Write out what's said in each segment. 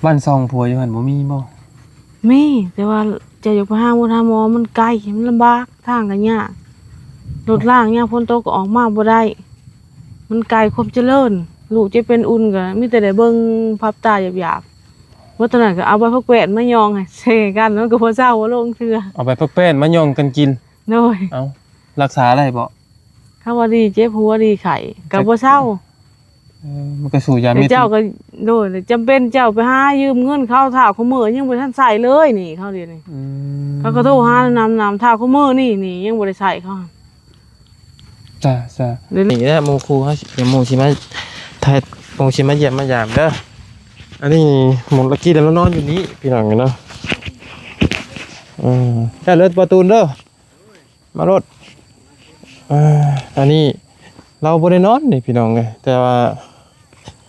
ບ້ານຊ່ອງຜົວຢູ່ຫັ້ນບໍ່ມີບໍ່? ມີ ແຕ່ວ່າເຈົ້າຢາກໄປຫາໝົດຫາໝໍມັນໄກ ມັນລຳບາກ ທາງກໍຍາກ ລົດລາງຍາມຝົນຕົກກໍອອກມາບໍ່ໄດ້ ມັນໄກຄວາມຈະເລີນ ລູກເຈັບເປັນອຸ່ນກໍມີແຕ່ໄດ້ເບິ່ງພັບຕາຢາບໆ ເບິດເທົ່ານັ້ນກໍເອົາໃບຜັກແປ້ນມາຫຍ້ອງໃຫ້ເຊກັນ ມັນກໍບໍ່ເຊົາບໍ່ລົງເທື່ອ ເອົາໃບຜັກແປ້ນມາຫຍ້ອງກັນກິນ. ໂດຍ ເອົ້າ ລັກສາໄດ້ບໍ່? ຄຳວ່າດີເຈັບຫົວດີໄຂ້ກໍບໍ່ເຊົາ. ເອີ ມັນກໍສູ້ຢາເມັດ ເຈົ້າກໍ ໂດຍ ຈຳເປັນເຈົ້າໄປຫາຢືມເງິນເຂົາ ທ້າວຄຸມື້ຍັງບໍ່ທັນໃຊ້ເລີຍໜີ້ເຂົາດຽວນີ້. ອືມ ເຂົາກໍໂທຫານຳໆ ທ້າວຄຸມື້ນີ້ໜີ້ຍັງບໍ່ໄດ້ໃຊ້ເຂົາ. ຈ້າໆ ນີ້ແຫຼະ ໝູ່ຄູ່ເຮົາ ດຽວໝູ່ຊິມາຖ່າຍ ໝູ່ຊິມາຢ້ຽມມາຢາມເດີ. ອັນນີ້ໝູ່ລະກີ້ລາວນອນຢູ່ນີ້ ພີ່ນ້ອງເອີຍເນາະ. ເອີ ໄດ້ເລີຍປະຕູນເດີ. ມາໂລດ. ເອີ ອັນນີ້ລາວບໍ່ໄດ້ນອນນີ້ພີ່ນ້ອງເອີຍ ແຕ່ວ່າ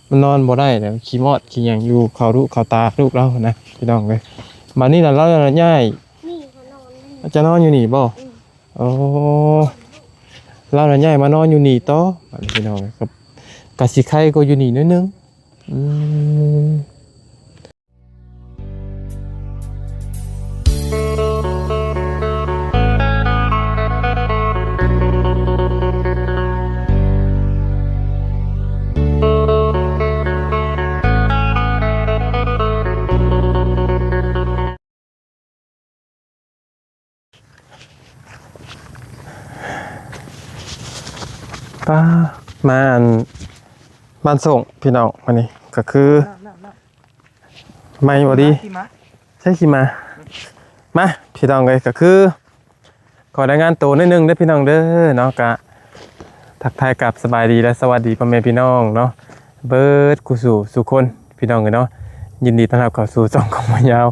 ມັນນອນບໍ່ໄດ້ແລ້ວ ຂີ້ມອດຂີ້ຫຍັງຢູ່ ເຂົ້າລູກເຂົ້າຕາລູກລາວນະພີ່ນ້ອງເອີຍ. ບາດນີ້ລະລາວນະຍ້າຍ ນີ້ເຂົານອນນີ້ ຈະນອນຢູ່ນີ້ບໍ່? ອືມ ໂອ້ ລາວນະຍ້າຍມານອນຢູ່ນີ້ຕໍ່ ບາດນີ້ພີ່ນ້ອງເອີຍ ກໍ ກໍຊິໄຄກວ່າຢູ່ນີ້ໜ້ອຍໜຶ່ງ. ອືມ. ປ້າ ມາອັນ ບ້ານໂສງພີ່ນ້ອງ ມື້ນີ້ກໍຄື ນ້ຳ ນ້ຳ ນ້ຳ ໄໝບໍ່ດີ ໃຊ້ຂີ່ມ້າ ໃຊ້ຂີ່ມ້າ ມາພີ່ນ້ອງເອີຍ ກໍຄືຂໍລາຍງານໂຕໜ້ອຍໜຶ່ງເດີພີ່ນ້ອງເດີເນາະ ກະທັກທາຍກັບສະບາຍດີ ແລະ ສະຫວັດດີພໍ່ແມ່ພີ່ນ້ອງເນາະ ເບິດຄູ່ສູ່ສູ່ຄົນພີ່ນ້ອງເອີຍເນາະ ຍິນດີຕ້ອນຮັບເຂົ້າສູ່ຊ່ອງຂອງບ່າວຍາວ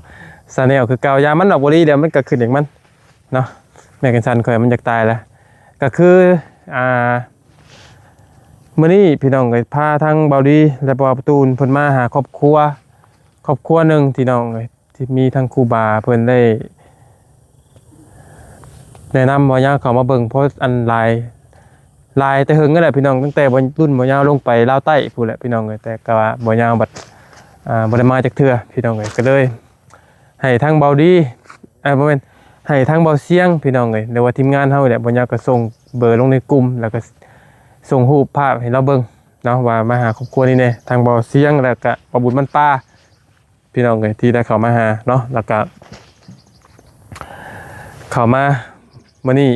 Channel ຄືເກົ່າ ຢ່າມັນອອກບໍ່ດີ ດຽວມັນກໍຂຶ້ນເອງມັນ ເນາະ ແມ່ກັນສັນຂ້ອຍມັນຢາກຕາຍແລ້ວ ກໍຄື ອ່າ ມື້ນີ້ພີ່ນ້ອງເອີຍ ພາທັງເບົາດີ ແລະ ບໍ່ປະຕູນເພິ່ນມາຫາຄອບຄົວ ຄອບຄົວໜຶ່ງພີ່ນ້ອງເອີຍ ທີ່ມີທັງຄູບາເພິ່ນໄດ້ ແນະນຳບ່າວຍາວເຂົ້າມາເບິ່ງ ເພາະອັນຫຼາຍ ຫຼາຍແຕ່ເຫິງນັ້ນແຫຼະພີ່ນ້ອງ ຕັ້ງແຕ່ລຸ້ນບ່າວຍາວລົງໄປລາວໃຕ້ພຸ້ນແຫຼະພີ່ນ້ອງເອີຍ ແຕ່ກໍວ່າບ່າວຍາວບັດ ອ່າ ບໍ່ໄດ້ມາຈັກເທື່ອພີ່ນ້ອງເອີຍ ກໍເລີຍ ໃຫ້ທາງເບົາດີ ເອີ ບໍ່ແມ່ນ ໃຫ້ທາງເບົາຊຽງພີ່ນ້ອງເອີຍ ຫຼືວ່າທີມງານເຮົານີ້ແຫຼະ ບ່າວຍາວກໍສົ່ງເບີລົງໃນກຸ່ມ ແລ້ວກໍສົ່ງຮູບພາບໃຫ້ລາວເບິ່ງເນາະ ວ່າມາຫາຄອບຄົວນີ້ແດ່ ທາງເບົາຊຽງ ແລ້ວກໍບ່າວບຸນບ້ານປ່າພີ່ນ້ອງເອີຍ ທີ່ໄດ້ເຂົ້າມາຫາເນາະ ແລ້ວກໍເຂົ້າມາມື້ນີ້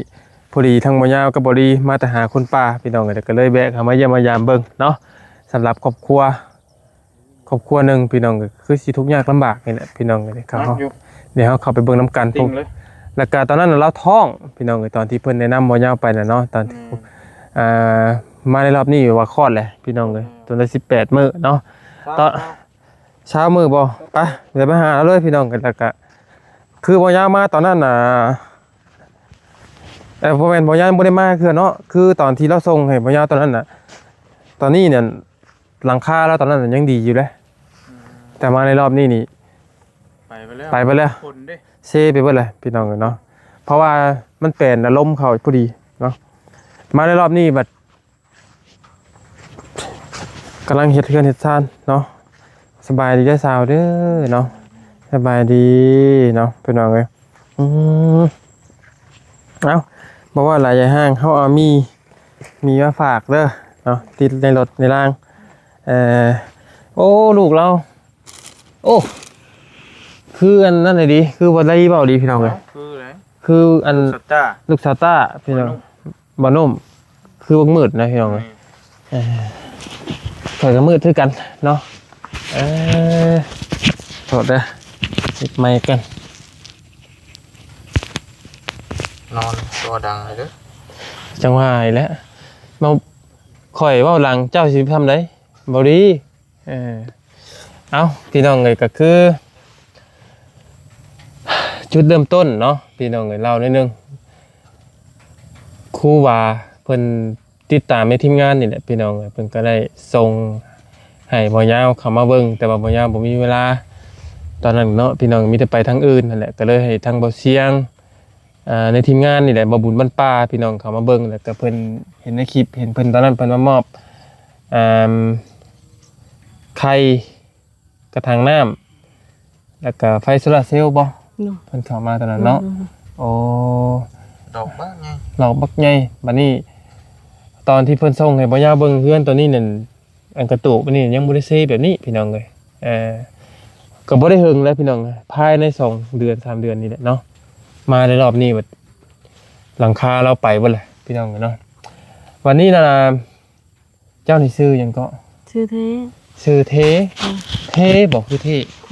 ພໍດີທັງບ່າວຍາວກັບເບົາດີມາແຕ່ຫາຄົນປ່າພີ່ນ້ອງເອີຍ ແລ້ວກໍເລີຍແວະເຂົ້າມາຢ້ຽມມາຢາມເບິ່ງເນາະ ສຳລັບຄອບຄົວ ຄອບຄົວໜຶ່ງພີ່ນ້ອງ ກໍຄືຊິທຸກຍາກລຳບາກນີ້ແຫຼະພີ່ນ້ອງເອີຍ ເຮົາ ເຮົາເຂົ້າໄປເບິ່ງນຳກັນ ແລ້ວກໍຕອນນັ້ນລາວທ້ອງພີ່ນ້ອງເອີຍ ຕອນທີ່ເພິ່ນແນະນຳບ່າວຍາວໄປນະເນາະ ຕອນທີ່ ອ່າ ມາໃນຮອບນີ້ວ່າຄອດແຫຼະພີ່ນ້ອງເອີຍ ຕອນໄດ້ສິບແປດມື້ເນາະ ຕອນ ຊາວມື້ບໍ່ ໄປ ດຽວໄປຫາລາວເລີຍພີ່ນ້ອງ ແລ້ວກໍຄືບ່າວຍາວມາຕອນນັ້ນນະ ເອີ ບໍ່ແມ່ນ ບ່າວຍາວບໍ່ໄດ້ມາເທື່ອເນາະ ຄືຕອນທີ່ລາວສົ່ງໃຫ້ບ່າວຍາວຕອນນັ້ນນະ ຕອນນີ້ນັ້ນ ຫຼັງຄາລາວຕອນນັ້ນນະຍັງດີຢູ່ເດ້ ອືມ ແຕ່ມາໃນຮອບນີ້ນີ້ ໄປໄປແລ້ວ ໄປໄປແລ້ວ ຄົນເດ້ ເຊໄປເບິດແລ້ວພີ່ນ້ອງເອີຍເນາະ ເພາະວ່າມັນແປນອາລົມເຂົາພໍດີເນາະ ມາໃນຮອບນີ້ບັດ ກຳລັງເຮັດເຮືອນເຮັດຊານເນາະ ສະບາຍດີເດີສາວເດີເນາະ ສະບາຍດີເນາະພີ່ນ້ອງເອີຍ ອືມ ເອົ້າ ບໍ່ເວົ້າຫຼາຍຢາຍຫ່າງ ເຮົາເອົາໝີ່ ໝີ່ມາຝາກເດີເນາະ ຕິດໃນລົດໃນລາງ ເອີ ໂອ້ ລູກລາວ ໂອ້ ຄືອັນນັ້ນເລີຍດີ ຄືບໍ່ໄດ້ເວົ້າດີພີ່ນ້ອງເອີຍ ຄືໃດ ຄືອັນ ລູກສາວຕ້າ ລູກສາວຕ້າພີ່ນ້ອງ ບໍ່ໜຸ່ມ ຄືບັກມືດນະພີ່ນ້ອງເອີຍ ເອີ ຂ້ອຍກໍມືດຄືກັນເນາະ ເອີ ໂທດເດີ ປິດໄມກ່ອນ ນອນຕົວດັງເລີຍເດີ ຈັ່ງວ່າອີກແຫຼະ ມາ ຂ້ອຍເວົ້າຫຼັງເຈົ້າຊິທຳໃດ ບໍ່ດີ ເອີ ເອົ້າ ພີ່ນ້ອງເອີຍ ກໍຄື ຈຸດເລີ່ມຕົ້ນເນາະ ພີ່ນ້ອງເອີຍ ເລົ່າໜ້ອຍໜຶ່ງ ຄູບາເພິ່ນຕິດຕາມໃນທີມງານນີ້ແຫຼະ ພີ່ນ້ອງເອີຍ ເພິ່ນກໍໄດ້ສົ່ງໃຫ້ບ່າວຍາວເຂົ້າມາເບິ່ງ ແຕ່ວ່າບ່າວຍາວບໍ່ມີເວລາຕອນນັ້ນເນາະ ພີ່ນ້ອງ ມີແຕ່ໄປທາງອື່ນຫັ້ນແຫຼະ ກໍເລີຍໃຫ້ທາງບ່າວຊຽງ ອ່າ ໃນທີມງານນີ້ແຫຼະ ບ່າວບຸນບ້ານປ່າ ພີ່ນ້ອງເຂົ້າມາເບິ່ງ ແລ້ວກໍເພິ່ນເຫັນໃນຄລິບ ເຫັນເພິ່ນຕອນນັ້ນເພິ່ນມາມອບ ອ່າ ໄຂ່ ກະຖັງນ້ຳ ແລ້ວກໍໄຟໂຊລາເຊວບໍ່? ໂດຍ ເພິ່ນເຂົ້າມາຕອນນັ້ນເນາະ. ໂດຍ ໂດຍ ໂອ້ ດອກບັກໃຫຍ່ ດອກບັກໃຫຍ່. ບັດນີ້ຕອນທີ່ເພິ່ນສົ່ງໃຫ້ບໍ່ຍາວເບິ່ງເຮືອນຕົວນີ້ນັ້ນ ອັນກະຕູບນີ້ຍັງບໍ່ໄດ້ເຊແບບນີ້ພີ່ນ້ອງເອີຍ. ເອີ ກໍບໍ່ໄດ້ເຖິງແລ້ວພີ່ນ້ອງ ພາຍໃນສອງເດືອນສາມເດືອນນີ້ແຫຼະເນາະ. ມາໃນຮອບນີ້ບັດຫຼັງຄາລາວໄປເບິດແຫຼະພີ່ນ້ອງເອີຍເນາະ. ບັດນີ້ນະ ເຈົ້ານີ້ຊື່ຫຍັງເກາະ? ຊື່ເທ ຊື່ເທ. ເອີ ເທບໍ່ ຄືເທ ເທ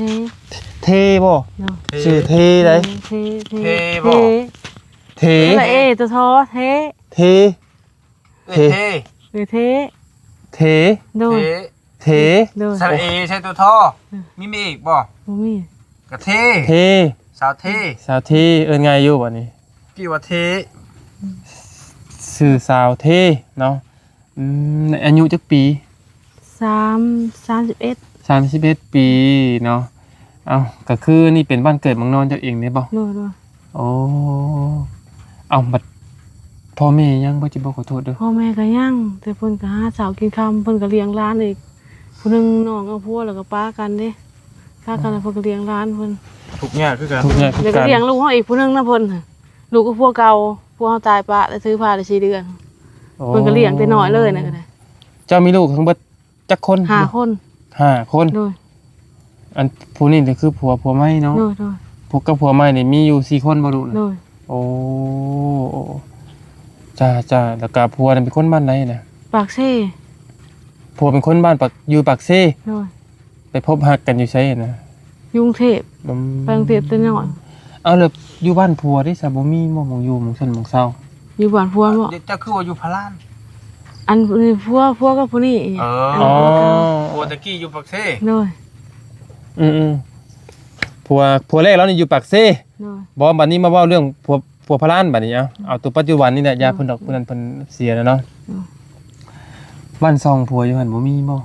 ເທບໍ່? ເນາະ ຊື່ເທໃດ໋. ເທ ເທ ເທ ເທບໍ່? ເທ ສະຫຼະເອ ໂຕ ທ ເທ ເທ ເອີຍ ເທ ເອີຍ ເທ ເທ ໂດຍ ເທ ເທ ໂດຍ ສະຫຼະເອໃສ່ໂຕ ທ ອືມ ມີ ມີອີກບໍ່? ບໍ່ມີ ກະເທ ເທ ສາວເທ ສາວເທ. ເອີ້ນງ່າຍຢູ່ບັດນີ້ ທີ່ວ່າເທ ຊື່ສາວເທເນາະ. ອືມ ອາຍຸຈັກປີ? ສາມ ສາມສິບເອັດ ສາມສິບເອັດປີເນາະ. ເອົ້າ ກໍຄືນີ້ເປັນບ້ານເກີດເມືອງນອນເຈົ້າເອງເດ້ບໍ່? ໂດຍ ໂດຍ ໂອ້ ເອົ້າ ບັດພໍ່ແມ່ຍັງບໍ່? ຈິບໍ່ ຂໍໂທດເດີ ພໍ່ແມ່ກໍຍັງ ແຕ່ເພິ່ນກໍຫາເຊົ້າກິນຄ່ຳ ເພິ່ນກໍລ້ຽງຫຼານອີກ ຜູ້ໜຶ່ງນ້ອງເອົາຜົວແລ້ວກໍປາກັນເດ້ ປາກັນແລ້ວເພິ່ນກໍລ້ຽງຫຼານເພິ່ນ. ທຸກຍາກຄືກັນ ທຸກຍາກຄືກັນ ແລ້ວກໍລ້ຽງລູກເຮົາອີກຜູ້ໜຶ່ງນຳເພິ່ນ ລູກກັບຜົວເກົ່າ ຜົວເຮົາຕາຍປະ ແຕ່ຖືພາໄດ້ສີ່ເດືອນ. ໂອ້ ເພິ່ນກໍລ້ຽງແຕ່ນ້ອຍເລີຍນະ ກໍໄດ້. ເຈົ້າມີລູກທັງເບິດຈັກຄົນ? ຫ້າຄົນ ຫ້າຄົນ. ໂດຍ ອັນຜູ້ນີ້ນີ້ຄືຜົວ ຜົວໃໝ່ເນາະ? ໂດຍ ໂດຍ ພວກກັບຜົວໃໝ່ນີ້ມີຢູ່ສີ່ຄົນບໍ່ລູກນະ? ໂດຍ ໂອ້ ຈ້າ ຈ້າ ແລ້ວກະຜົວນັ້ນເປັນຄົນບ້ານໃດນະ? ປາກເຊ. ຜົວເປັນຄົນບ້ານປາກ ຢູ່ປາກເຊ. ໂດຍ ໄປພົບຮັກກັນຢູ່ໃສນະ? ຢູ່ກຸງເທບ. ອືມ ໄປກຸງເທບແຕ່ນ້ອຍ. ເອົາ ແລ້ວຢູ່ບ້ານຜົວເດ້ຊະ ບໍ່ມີໝ່ອງຢູ່ໝ່ອງຊົນໝ່ອງເຊົາ? ຢູ່ບ້ານຜົວບໍ? ເຈົ້າຄືວ່າຢູ່ພະລານ? ອັນນີ້ຜົວ ຜົວກັບຜູ້ນີ້. ເອີ ອໍ ຜົວຕະກີ້ຢູ່ປາກເຊ. ໂດຍ ອືມໆ ຜົວ ຜົວແລກລາວນີ້ຢູ່ປາກເຊ. ໂດຍ ບໍ່ ບັດນີ້ມາເວົ້າເລື່ອງຜົວ ຜົວພະລານບັດນີ້. ເອົາ ເອົາໂຕປັດຈຸບັນນີ້ແຫຼະ ຢ່າເພິ່ນດອກ ເພິ່ນນັ້ນເພິ່ນເສຍແລ້ວເນາະ. ໂດຍ ບ້ານຊ່ອງຜົວຢູ່ຫັ້ນບໍ່ມີບໍ່?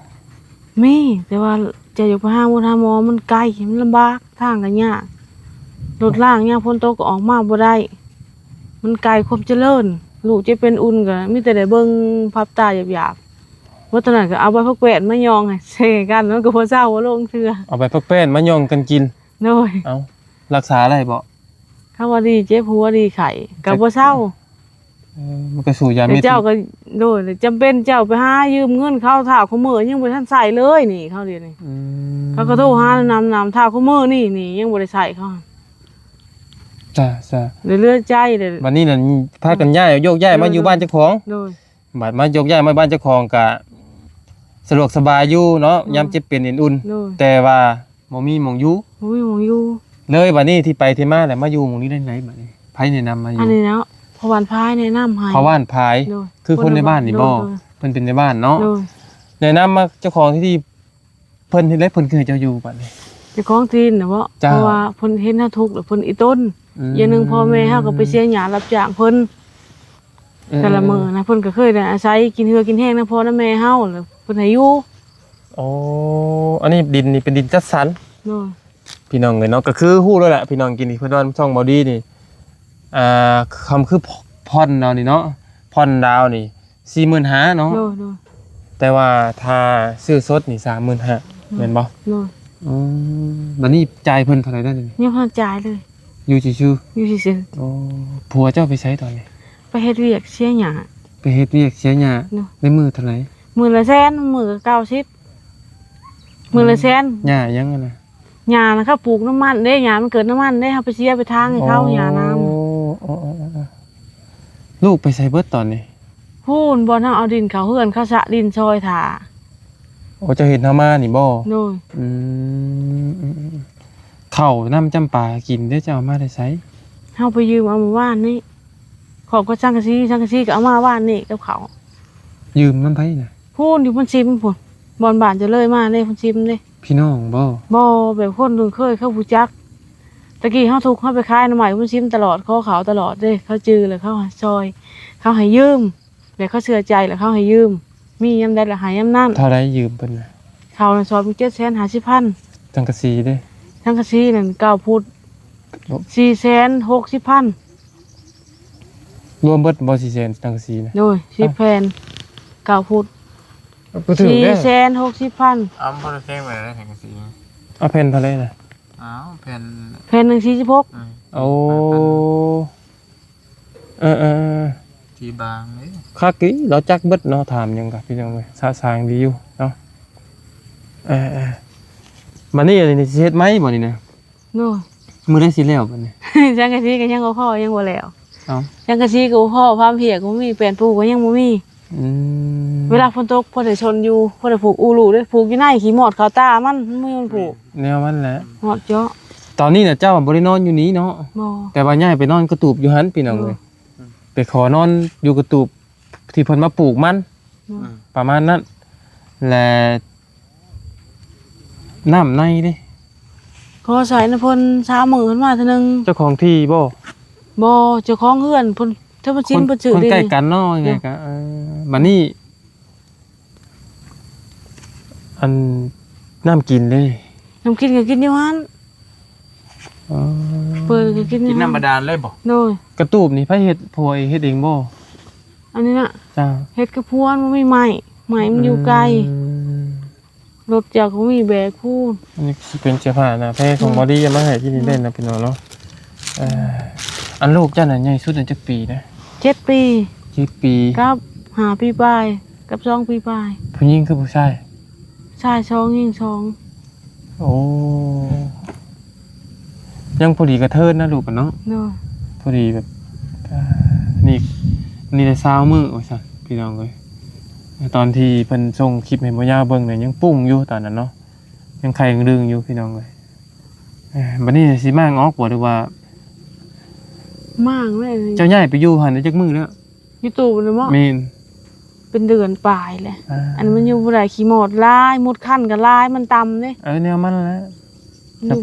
ມີ ແຕ່ວ່າຈະຢາກໄປຫາໝົດຫາໝໍ ມັນໄກ ມັນລຳບາກ ທາງກໍຍາກ ລົດລາງຍາມຝົນຕົກກໍອອກມາບໍ່ໄດ້ ມັນໄກຄວາມຈະເລີນ. ລູກເຈັບເປັນອຸ່ນກໍມີແຕ່ໄດ້ເບິ່ງພັບຕາຢາບໆ ເບິດເທົ່ານັ້ນກໍເອົາໃບຜັກແປ້ນມາຫຍ້ອງໃຫ້ເຊກັນ ມັນກໍບໍ່ເຊົາບໍ່ລົງເທື່ອ. ເອົາໃບຜັກແປ້ນມາຫຍ້ອງກັນກິນ. ໂດຍ ເອົ້າ ລັກສາໄດ້ບໍ່? ຄຳວ່າດີເຈັບຫົວດີໄຂ້ກໍບໍ່ເຊົາ. ເອີ ມັນກໍສູ້ຢາເມັດ. ເຈົ້າກໍ ໂດຍ ຈຳເປັນເຈົ້າໄປຫາຢືມເງິນເຂົາ ທ້າວຄຸມື້ຍັງບໍ່ທັນໃຊ້ເລີຍໜີ້ເຂົາດຽວນີ້. ອືມ ເຂົາກໍໂທຫານຳໆ ທ້າວຄຸມື້ນີ້ໜີ້ຍັງບໍ່ໄດ້ໃຊ້ເຂົາ. ຈ້າ ຈ້າ ເຫຼືອໃຈເລີຍ. ບັດນີ້ນັ້ນພາກັນຍ້າຍ ໂຍກຍ້າຍມາຢູ່ບ້ານເຈົ້າຂອງ. ໂດຍ ບັດມາໂຍກຍ້າຍມາບ້ານເຈົ້າຂອງກະສະດວກສະບາຍຢູ່ເນາະ. ໂດຍ ຍາມເຈັບເປັນເອັນອຸ່ນ. ໂດຍ ແຕ່ວ່າ ບໍ່ມີໝ່ອງຢູ່. ບໍ່ມີໝ່ອງຢູ່ ເລີຍບັດນີ້ທີ່ໄປທີ່ມາແຫຼະ ມາຢູ່ໝ່ອງນີ້ໄດ້ໃດບັດນີ້? ໃຜແນະນຳມາຢູ່? ອັນນີ້ເນາະ ພໍ່ບ້ານພາຍແນະນຳໃຫ້. ພໍ່ບ້ານພາຍ. ໂດຍ ຄືຄົນໃນບ້ານນີ້ບໍ່? ໂດຍ ໂດຍ ເພິ່ນເປັນແມ່ບ້ານເນາະ. ໂດຍ ແນະນຳມາເຈົ້າຂອງທີ່ ທີ່ເພິ່ນເຮັດແລ້ວ ເພິ່ນຄືໃຫ້ເຈົ້າຢູ່ບັດນີ້? ເຈົ້າຂອງທີ່ນະບໍ? ເຈົ້າ ເພາະວ່າເພິ່ນເຫັນເຮົາທຸກແລ້ວເພິ່ນອີຕົນ. ອືມ ຢ່າງໜຶ່ງພໍ່ແມ່ເຮົາກໍໄປເສຍຫຍ້າຮັບຈ້າງເພິ່ນ. ອືມ ແຕ່ລະມື້ນະ ເພິ່ນກໍເຄີຍໄດ້ອາໄສກິນເຫື່ອກິນແຮງນຳພໍ່ນຳແມ່ເຮົາ ແລ້ວເພິ່ນໃຫ້ຢູ່. ໂອ້ ອັນນີ້ດິນນີ້ເປັນດິນຈັດສັນ. ໂດຍ ພີ່ນ້ອງເອີຍເນາະ ກໍຄືຮູ້ແລ້ວແຫຼະ ພີ່ນ້ອງ ກິນນີ້ເພິ່ນວ່າຊ່ອງເບົາດີນີ້ ອ່າ ຄຳຄືຜ່ອນລາວນີ້ເນາະ ຜ່ອນລາວນີ້ສີ່ໝື່ນຫ້າເນາະ. ໂດຍ ໂດຍ ແຕ່ວ່າຖ້າຊື້ສົດນີ້ສາມໝື່ນຫ້າ ໂດຍ ແມ່ນບໍ່? ໂດຍ ອືມ ບັດນີ້ຈ່າຍເພິ່ນເທົ່າໃດແລ້ວນີ້? ຍັງບໍ່ທັນຈ່າຍເລີຍ. ຢູ່ຊື່ໆ ຢູ່ຊື່ໆ. ໂອ້ ຜົວເຈົ້າໄປໃສຕອນນີ້? ໄປເຮັດວຽກເສຍຫຍ້າ. ໄປເຮັດວຽກເສຍຫຍ້າ. ໂດຍ ໄດ້ມື້ເທົ່າໃດ? ມື້ລະແສນ ມື້ລະເກົ້າສິບ ມື້ລະແສນ. ຫຍ້າຫຍັງຫັ້ນນະ? ຫຍ້ານະ ເຂົາປູກນ້ຳມັນເດ້ ຫຍ້າມັນເກີດນ້ຳມັນເດ້ ເຮົາໄປເສຍໄປທາງໃຫ້ເຂົາ. ໂອ້ ຫຍ້ານາ. ໂອ້ ໂອ້ ລູກໄປໃສເບິດຕອນນີ້? ພຸ້ນ ບ່ອນເຮົາເອົາດິນເຂົ້າເຮືອນ ເຂົາສະດິນຊອຍຖ້າ. ໂອ້ ເຈົ້າເຫັນເຮົາມານີ້ບໍ່? ໂດຍ ອືມ ເຂົ້ານ້ຳຈຳປາກິນເດ້ ເຈົ້າເອົາມາແຕ່ໃສ? ເຮົາໄປຢືມເອົາມື້ວານນີ້ ຂອບກັບສັງກະສີ ສັງກະສີກໍເອົາມາວານນີ້ກັບເຂົາ. ຢືມນຳໃຜນະ? ພຸ້ນ ຢູ່ພຸ້ນຊິມພຸ້ນ ບ່ອນບ້ານເຈົ້າເລີຍມາເດ້ ພຸ້ນຊິມເດ້. ພີ່ນ້ອງບໍ່? ບໍ່ ແບບຄົນຄຸ້ນເຄີຍ ເຂົາຮູ້ຈັກ. ຕະກີ້ເຮົາທຸກ ເຮົາໄປຂາຍໜໍ່ໄມ້ພຸ້ນຊິມຕະຫຼອດ ຂໍເຂົາຕະຫຼອດເດ້ ເຂົາຈື່ແລ້ວເຂົາໃຫ້ຊ່ອຍ ເຂົາໃຫ້ຢືມ ແລ້ວເຂົາເຊື່ອໃຈແລ້ວເຂົາໃຫ້ຢືມ ມີຍາມໃດລະໃຫ້ຍາມນັ້ນ. ເທົ່າໃດຢືມເພິ່ນນະ? ເຂົານະ ສອບເຈັດແສນຫ້າສິບພັນ. ສັງກະສີເດ້? ສັງກະສີນັ້ນເກົ້າຟຸດ ສີ່ແສນຫົກສິບພັນ. ລວມເບິດບໍ່ສີ່ແສນ ສັງກະສີນະ? ໂດຍ ສິບແຜ່ນ ເກົ້າຟຸດ ກໍຖືກເດ້ ສີ່ແສນຫົກສິບພັນ. ເອົາ ມັນບໍ່ໄດ້ແພງປານໃດສັງກະສີ. ເອົາແຜ່ນເທົ່າໃດນະ? ອ້າວ ແຜ່ນ ແຜ່ນໜຶ່ງສີ່ສິບຫົກ ເອີ ໂອ້ ເອີໆ ທີ່ບາງເດ້ ຄັກອີ່ ລາວຈັກເບິດເນາະ ຖາມຫຍັງກະ ພີ່ນ້ອງເອີຍ ສະສາງດີຢູ່ເນາະ ເອີໆ ບາດນີ້ອັນນີ້ຊິເຮັດໃໝ່ບໍ່ນີ້ນະ? ໂດຍ ມື້ໃດຊິແລ້ວບາດນີ້? ສັງກະສີກໍຍັງບໍ່ພໍ ຍັງບໍ່ແລ້ວ ເອົ້າ ສັງກະສີກໍບໍ່ພໍ ພາມເພຍກໍບໍ່ມີ ແປ້ນປູກໍຍັງບໍ່ມີ ອືມ ເວລາຝົນຕົກພໍໄດ້ຊົນຢູ່ ພໍໄດ້ຜູກອູລຸເດ້ ຜູກຢູ່ໃນຂີ້ມອດເຂົ້າຕາມັນ ມັນມີມັນຜູກ ແນວມັນແຫຼະ ຮອດເຈາະ ຕອນນີ້ນະເຈົ້າບໍ່ໄດ້ນອນຢູ່ນີ້ເນາະ? ບໍ່ ແຕ່ວ່າຍ້າຍໄປນອນກະຕູບຢູ່ຫັ້ນ ພີ່ນ້ອງເອີຍ ໂດຍ ໄປຂໍນອນຢູ່ກະຕູບທີ່ເພິ່ນມາປູກມັນ ໂດຍ ອືມ ປະມານນັ້ນ ແລະ ນ້ຳໃນເດ້ ຂໍໃຊ້ນຳເພິ່ນ ສາມມື້ເພິ່ນມາເທື່ອໜຶ່ງ ເຈົ້າຂອງທີ່ບໍ່? ບໍ່ ເຈົ້າຂອງເຮືອນເພິ່ນ ທຳມະຊິນ ຄົນ ເພິ່ນຊື້ ຄົນໃກ້ກັນເນາະ ວ່າງ່າຍ ເອີ ກະ ເອີ ບາດນີ້ ອັນ ນ້ຳກິນເດ້? ນ້ຳກິນກໍກິນຢູ່ຫັ້ນ ອໍ ເປີດກໍກິນຢູ່ຫັ້ນ ກິນນ້ຳບາດານເລີຍບໍ່? ໂດຍ ກະຕູບນີ້ໃຜເຮັດ? ຜົວເອງເຮັດເອງບໍ່? ອັນນີ້ນະ ເຈົ້າ ເຮັດກັບຜົວ ມັນບໍ່ມີໄມ້ ໄມ້ມັນຢູ່ໄກ ອືມ ລົດຈັກບໍ່ມີແບກພູນ ອັນນີ້ຊິເປັນເສື້ອຜ້າໜ້າແພຂອງ ອືມ ບໍ່ດີເອົາມາໃຫ້ທີ່ນີ້ໄດ້ນະ ພີ່ນ້ອງເນາະ ເອີ ອັນລູກເຈົ້ານັ້ນໃຫຍ່ສຸດນັ້ນຈັກປີນະ? ເຈັດປີ ເຈັດປີ ກັບຫ້າປີປາຍ ກັບສອງປີປາຍ ຜູ້ຍິງຄືຜູ້ຊາຍ? ຊາຍສອງ ຍິງສອງ ໂອ້ ຍັງພໍດີກະເທີນນະລູກກະເນາະ ໂດຍ ພໍດີແບບ ອ່າ ນີ້ ນີ້ໄດ້ຊາວມື້ວ່າຊັ້ນ ພີ່ນ້ອງເອີຍ ຕອນທີ່ເພິ່ນສົ່ງຄລິບໃຫ້ບໍ່ຍາວເບິ່ງນະ ຍັງປຸ້ງຢູ່ຕອນນັ້ນເນາະ ຍັງໄຂ່ດຶງຢູ່ ພີ່ນ້ອງເອີຍ ເອີ ບາດນີ້ຊິມ້າງອອກບໍ່ ຫຼືວ່າ ມ້າງແລ້ວ ເຈົ້າຍ້າຍໄປຢູ່ຫັ້ນໄດ້ຈັກມື້ແລ້ວ? ຢູ່ຕູ້ນະບໍ? ແມ່ນ ເປັນເດືອນປາຍແຫຼະ ອ່າ ອັນມັນຢູ່ບໍ່ໄດ້ ຂີ້ມອດຫຼາຍ ມົດຄັນກໍຫຼາຍ ມັນຕ່ຳເດ້ ເອີ ແນວມັນແຫຼະ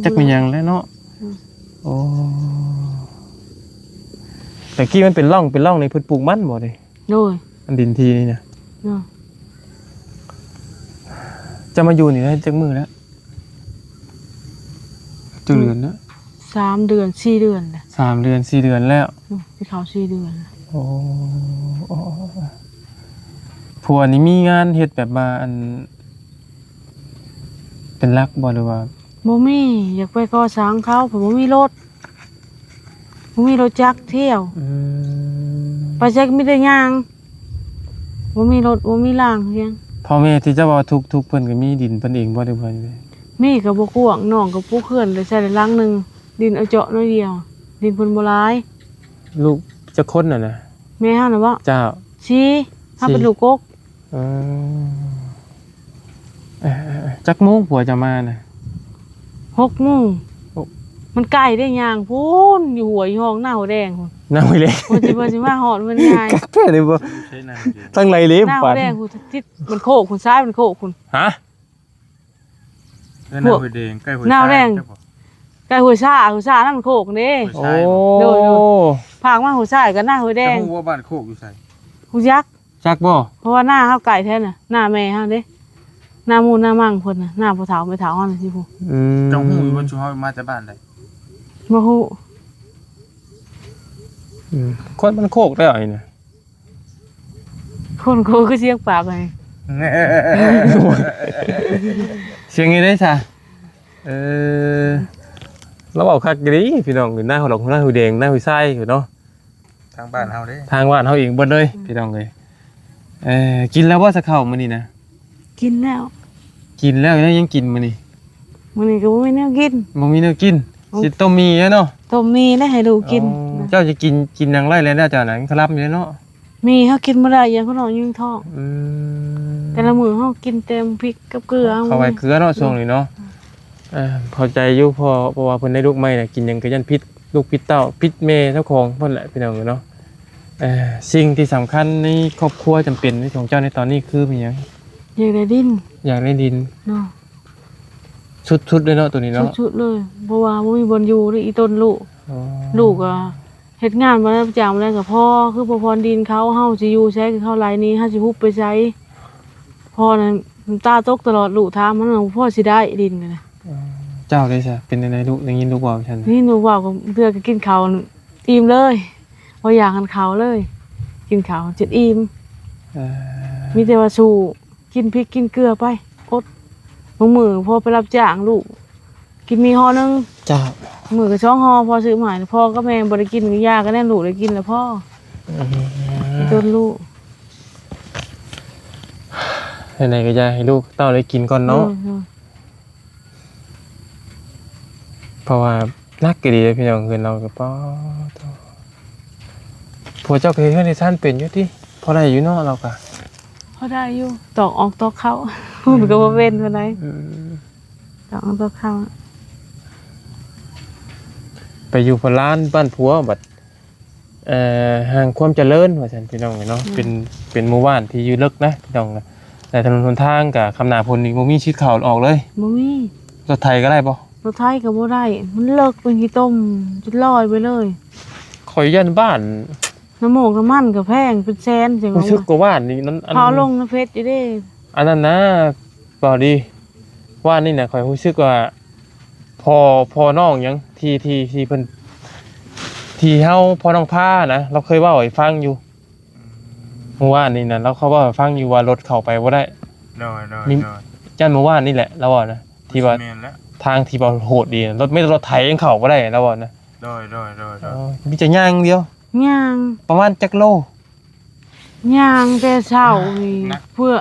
ຈັກແມ່ນຫຍັງແຫຼະເນາະ ອືມ ໂອ້ ແຕ່ກີ້ມັນເປັນຮ່ອງ ເປັນຮ່ອງນີ້ ເພິ່ນປູກມັນບໍ່ນີ້? ໂດຍ ອັນດິນທີ່ນີ້ນະ ໂດຍ ເຈົ້າມາຢູ່ນີ້ໄດ້ຈັກມື້ແລ້ວ? ຈັກເດືອນແລ້ວ? ສາມເດືອນ ສີ່ເດືອນແລ້ວ ສາມເດືອນ ສີ່ເດືອນແລ້ວ ອືມ ຊິເຂົ້າສີ່ເດືອນແລ້ວ ໂອ້ ໂອ້ ໂອ້ ໂອ້ ຜົວນີ້ມີງານເຮັດແບບວ່າ ອັນ ເປັນຫຼັກບໍ່ ຫຼືວ່າ? ບໍ່ມີ ຢາກໄປກໍ່ສ້າງເຂົາ ເພິ່ນບໍ່ມີລົດ ບໍ່ມີລົດຈັກທ່ຽວ ອືມ ໄປໃສກໍມີແຕ່ຍ່າງ ບໍ່ມີລົດ ບໍ່ມີລາງຫຍັງ ພໍ່ແມ່ທີ່ເຈົ້າວ່າທຸກໆ ເພິ່ນກໍມີດິນເພິ່ນເອງບໍ່ ຫຼືວ່າ? ມີກໍບໍ່ກວ້າງ ນ້ອງກໍປູກເຮືອນໄດ້ໃສ່ໄດ້ຫຼັງໜຶ່ງ ດິນເອົາເຈາະໜ້ອຍດຽວ ດິນເພິ່ນບໍ່ຫຼາຍ ລູກຈັກຄົນນະນະ? ແມ່ເຮົານະບໍ? ເຈົ້າ ສີ່ ເຮົາເປັນລູກກົກ ເອີ ເອີ ເອີ ຈັກໂມງຜົວເຈົ້າມານະ? ຫົກໂມງ ໂອ້ ມັນໄກເດ້ ຍ່າງພຸ້ນ ຢູ່ຫ້ວຍ ຢູ່ຫ້ອງ ໜ້າຫົວແດງພຸ້ນ ໜ້າຫົວແດງ ເພິ່ນຊິ ເພິ່ນຊິມາຮອດມັນງ່າຍ ຄັກແທ້ເລີຍບໍ່? ທາງໃດເດ້? ໜ້າຫົວແດງພຸ້ນ ທິດບ້ານໂຄກພຸ້ນ ຊາຍບ້ານໂຄກພຸ້ນ ຮະ? ເອີ ໜ້າຫ້ວຍແດງ ໃກ້ຫ້ວຍຊາຍ ໜ້າຫ້ວຍແດງ ໃກ້ຫ້ວຍຊາຍ ຫ້ວຍຊາຍນຳໂຄກເດ້ ໂອ້ ໂດຍໆ ພາກມາຫ້ວຍຊາຍກັບໜ້າຫ້ວຍແດງ ເຈົ້າຮູ້ວ່າບ້ານໂຄກຢູ່ໃສ? ຮູ້ຈັກ ຈັກບໍ່? ເພາະວ່າໜ້າເຮົາໃກ້ແທ້ນະ ໜ້າແມ່ເຮົາເດ້ ໜ້າໝູ່ໜ້າມັງເພິ່ນນະ ໜ້າພໍ່ເຖົ້າແມ່ເຖົ້າເຮົານະຊິຜູ້ ອືມ ເຈົ້າຮູ້ຢູ່ວ່າຊຸມເຮົາມາແຕ່ບ້ານໃດ? ບໍ່ຮູ້ ອືມ ຄົນບ້ານໂຄກແທ້ອັນນີ້ນະ ຄົນໂຄກຄືສຽງປາກໃຫ້ ສຽງນີ້ເດ້ຊະ ເອີ ລາວເວົ້າຄັກອີ່ຫຼີ ພີ່ນ້ອງ ໜ້າຫົວດອກ ໜ້າຫູແດງ ໜ້າຫູຊາຍເນາະ ທາງບ້ານເຮົາເດ້ ທາງບ້ານເຮົາເອງເບິດເລີຍ ອືມ ພີ່ນ້ອງເອີຍ ເອີ ກິນແລ້ວບໍ່ຊະເຂົ້າມື້ນີ້ນະ? ກິນແລ້ວ ກິນແລ້ວ ແລ້ວຍັງກິນມື້ນີ້? ມື້ນີ້ກໍບໍ່ມີແນວກິນ ບໍ່ມີແນວກິນ ອືມ ຊິຕົ້ມໝີ່ແລ້ວເນາະ ຕົ້ມໝີ່ແລ້ວໃຫ້ລູກກິນ ອໍ ເຈົ້າຈະກິນ ກິນຫຍັງໄດ້ແລ້ວ ເຈົ້ານະ ຄະລຳຢູ່ເນາະ ໝີ່ເຮົາກິນບໍ່ໄດ້ ຢ້ານຄົນນ້ອຍຍິງທ້ອງ ອືມ ແຕ່ລະມື້ເຮົາກິນແຕ່ໝາກພິກກັບເກືອ ເຂົ້າໄວ້ເກືອເນາະ ອືມ ຊ່ວງນີ້ເນາະ ອືມ ເອີ ເຂົ້າໃຈຢູ່ ເພາະ ເພາະວ່າເພິ່ນໄດ້ລູກໃໝ່ນະ ກິນຫຍັງກໍຢ້ານຜິດ ລູກຜິດເຕົ້າ ຜິດແມ່ເຈົ້າຂອງເພິ່ນແຫຼະ ພີ່ນ້ອງເອີຍເນາະ ເອີ ສິ່ງທີ່ສຳຄັນໃນຄອບຄົວຈຳເປັນຂອງເຈົ້າໃນຕອນນີ້ຄືມີຫຍັງ? ຢາກໄດ້ດິນ ຢາກໄດ້ດິນເນາະ ສຸດໆເລີຍເນາະ ໂຕນີ້ເນາະ ສຸດໆເລີຍ ເພາະວ່າບໍ່ມີບ່ອນຢູ່ເດ້ ອີ່ຕົນລູກ ອໍ ລູກກໍເຮັດງານມາແລ້ວ ຈ້າງມາແລ້ວກໍພໍ ຄືບໍ່ຜ່ອນດິນເຂົາ ເຮົາຊິຢູ່ໃສ ຄືເຂົາໄລ່ໜີ ເຮົາຊິຮຸບໄປໃສ ພໍ່ນັ້ນນ້ຳຕາຕົກຕະຫຼອດ ລູກຖາມ ມັນບໍ່ພໍຊິໄດ້ດິນກໍໄດ້ ອໍ ເຈົ້າເດ້ຊະ ເປັນຈັ່ງໃດລູກ ໄດ້ຍິນລູກເວົ້າຊັ້ນ ໄດ້ຍິນລູກເວົ້າ ກໍເທື່ອກໍກິນເຂົ້າ ອີ່ມເລີຍ ບໍ່ຢາກຫັ້ນເຂົ້າເລີຍ ກິນເຂົ້າຈົນອີ່ມ ເອີ ມີແຕ່ວ່າສູ້ ກິນພິກກິນເກືອໄປ ອົດ ບາງມື້ພໍໄປຮັບຈ້າງລູກ ກິນໝີ່ຫໍ່ໜຶ່ງ ເຈົ້າ ມື້ກະສອງຫໍ່ ພໍ່ຊື້ມາໃຫ້ ພໍ່ກັບແມ່ບໍ່ໄດ້ກິນ ກະຢາກະແນມລູກໄດ້ກິນລະພໍ ອືມ ຈົນລູກ ຈັ່ງໃດກະຢາກໃຫ້ລູກເຕົ້າໄດ້ກິນກ່ອນເນາະ ໂດຍ ໂດຍ ເພາະວ່າໜັກອີ່ຫຼີເດ້ພີ່ນ້ອງ ເຮືອນລາວກະ ປາໂທ້ ຜົວເຈົ້າກະເຮັດເຮືອນເຮັດຊານເປັນຢູ່ຕິ ພໍໄດ້ຢູ່ເນາະ ລາວກະ ພໍໄດ້ຢູ່ ຕອກອອກຕອກເຂົ້າ ມັນກະບໍ່ເປັນປານໃດ ອືມ ຕອກອອກຕອກເຂົ້າ ໄປຢູ່ບ້ານຫຼານບ້ານຜົວບັດ ເອີ ຫ່າງຄວາມຈະເລີນວ່າຊັ້ນພີ່ນ້ອງເອີຍເນາະ ອືມ ເປັນ ເປັນໝູ່ບ້ານທີ່ຢູ່ເລິກນະພີ່ນ້ອງນະ ແລະຖະໜົນຫົນທາງກະ ຄຳໜ້າຝົນນີ້ບໍ່ມີຊິດເຂົ້າອອກເລີຍ ບໍ່ມີ ລົດໄຖກະໄດ້ບໍ່? ລົດໄຖກະບໍ່ໄດ້ ມັນເລິກ ເປັນຂີ້ຕົມ ຈົນລອຍໄປເລີຍ ຂ້ອຍຢ້ານບ້ານ ນ້ຳໝົກນ້ຳມັນກະແພງເປັນແສນ ຈັ່ງວ່າ ຮູ້ສຶກກະວ່ານີ້ນັ້ນ ເຂົາລົງໃນເຟສຢູ່ເດ້ ອັນນັ້ນນະ ເວົ້າດີ ວ່ານີ້ນະ ຂ້ອຍຮູ້ສຶກວ່າ ພໍ່ ພໍ່ນ້ອງຫຍັງ ທີ່ ທີ່ ທີ່ເພິ່ນ ທີ່ເຮົາ ພໍ່ນ້ອງພານະ ລາວເຄີຍເວົ້າໃຫ້ຟັງຢູ່ ອືມ ມື້ວານນີ້ນະ ລາວເຄີຍເວົ້າໃຫ້ຟັງຢູ່ວ່າລົດເຂົ້າໄປບໍ່ໄດ້ ໂດຍ ໂດຍ ມີ ໂດຍ ຢ້ານມື້ວານນີ້ແຫຼະ ລາວເວົ້ານະ ທີ່ວ່າ ແມ່ນແລ້ວ ທາງທີ່ວ່າໂຫດອີ່ ລົດ ມີແຕ່ລົດໄຖຍັງເຂົ້າບໍ່ໄດ້ ລາວເວົ້ານະ ໂດຍ ໂດຍ ໂດຍ ໂດຍ ໂອ້ ມີແຕ່ຍ່າງຢ່າງດຽວ ຍ່າງ ປະມານຈັກໂລ? ຍ່າງແຕ່ເຊົ້ານີ້ ໜັກ ເພື່ອ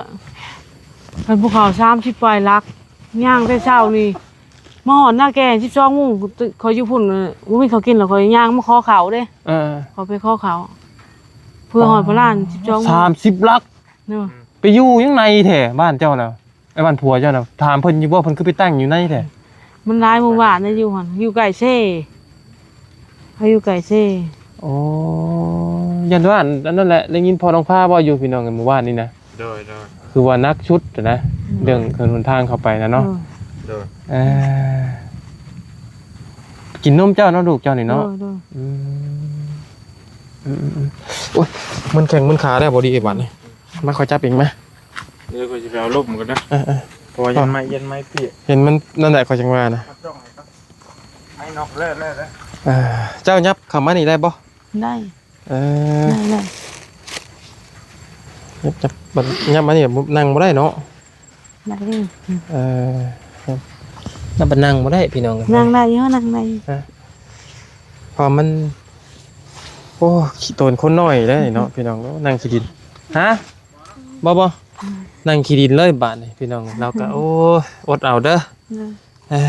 ຄັນພູເຂົາສາມສິບປາຍຫຼັກ ຍ່າງແຕ່ເຊົ້ານີ້ ມາຮອດນາແກ່ສິບສອງໂມງ ຂ້ອຍຢູ່ພຸ້ນ ບໍ່ມີເຂົ້າກິນແລ້ວ ຂ້ອຍຍ່າງມາຂໍເຂົ້າເດ້ ເອີ ຂ້ອຍໄປຂໍເຂົ້າ ເພື່ອຮອດພະລານສິບສອງໂມງ ສາມສິບຫຼັກ ໂດຍ ໄປຢູ່ຫຍັງໃນແທ້ ບ້ານເຈົ້ານະ ໄອ້ບ້ານຜົວເຈົ້ານະ ຖາມເພິ່ນຢູ່ບໍ່ ເພິ່ນຄືໄປຕັ້ງຢູ່ໃນແທ້? ມັນຫຼາຍໝູ່ບ້ານນະຢູ່ຫັ້ນ ຢູ່ໃກ້ເຊ ເຮົາຢູ່ໃກ້ເຊ ໂອ້ ຢ້ານວ່າອັນ ອັນນັ້ນແຫຼະ ໄດ້ຍິນພໍ່ນ້ອງພາເວົ້າຢູ່ພີ່ນ້ອງ ມື້ວານນີ້ນະ ໂດຍ ໂດຍ ຄືວ່າໜັກສຸດນະ ອືມ ເລື່ອງຖະໜົນຫົນທາງເຂົ້າໄປນະເນາະ ໂດຍ ໂດຍ ເອີ ກິນນົມເຈົ້າເນາະ ລູກເຈົ້ານີ້ເນາະ ໂດຍ ໂດຍ ອືມ ອືມ ອືມ ໂອ້ຍ ມຶນແຂ້ງມຶນຂາແລ້ວ ບໍ່ດີບາດນີ້ ມາ ຂ້ອຍຈັບເອງ ມາ ດຽວຂ້ອຍຊິໄປເອົາລົມກ່ອນເດີ ເອີໆ ເພາະວ່າຢ້ານໄມ້ ຢ້ານໄມ້ປຽກ ເຫັນມັນນັ້ນແຫຼະ ຂ້ອຍຈັ່ງວ່ານະ ໄມ້ນອກແລ້ວ ແລ້ວ ເອີ ເຈົ້າຫຍັບເຂົ້າມານີ້ໄດ້ບໍ່? ໄດ້ ເອີ ໄດ້ ໄດ້ ຫຍັບ ຫຍັບມານີ້ ນັ່ງບໍ່ໄດ້ເນາະ ນັ່ງນີ້ ເອີ ນັ່ງ ນັ່ງບໍ່ໄດ້ພີ່ນ້ອງ ນັ່ງໄດ້ຢູ່ ນັ່ງໄດ້ຢູ່ ເອີ ເພາະມັນ ໂອ້ ຂີ້ຕົນຄົນນ້ອຍເດ້ເນາະ ອືມ ພີ່ນ້ອງ ນັ່ງຂີ້ດິນ ຮະ ບໍ່ ບໍ່ ອືມ ນັ່ງຂີ້ດິນເລີຍບາດນີ້ພີ່ນ້ອງ ລາວກະ ໂອ້ຍ ອົດເອົາເດີ ເອີ ເອີ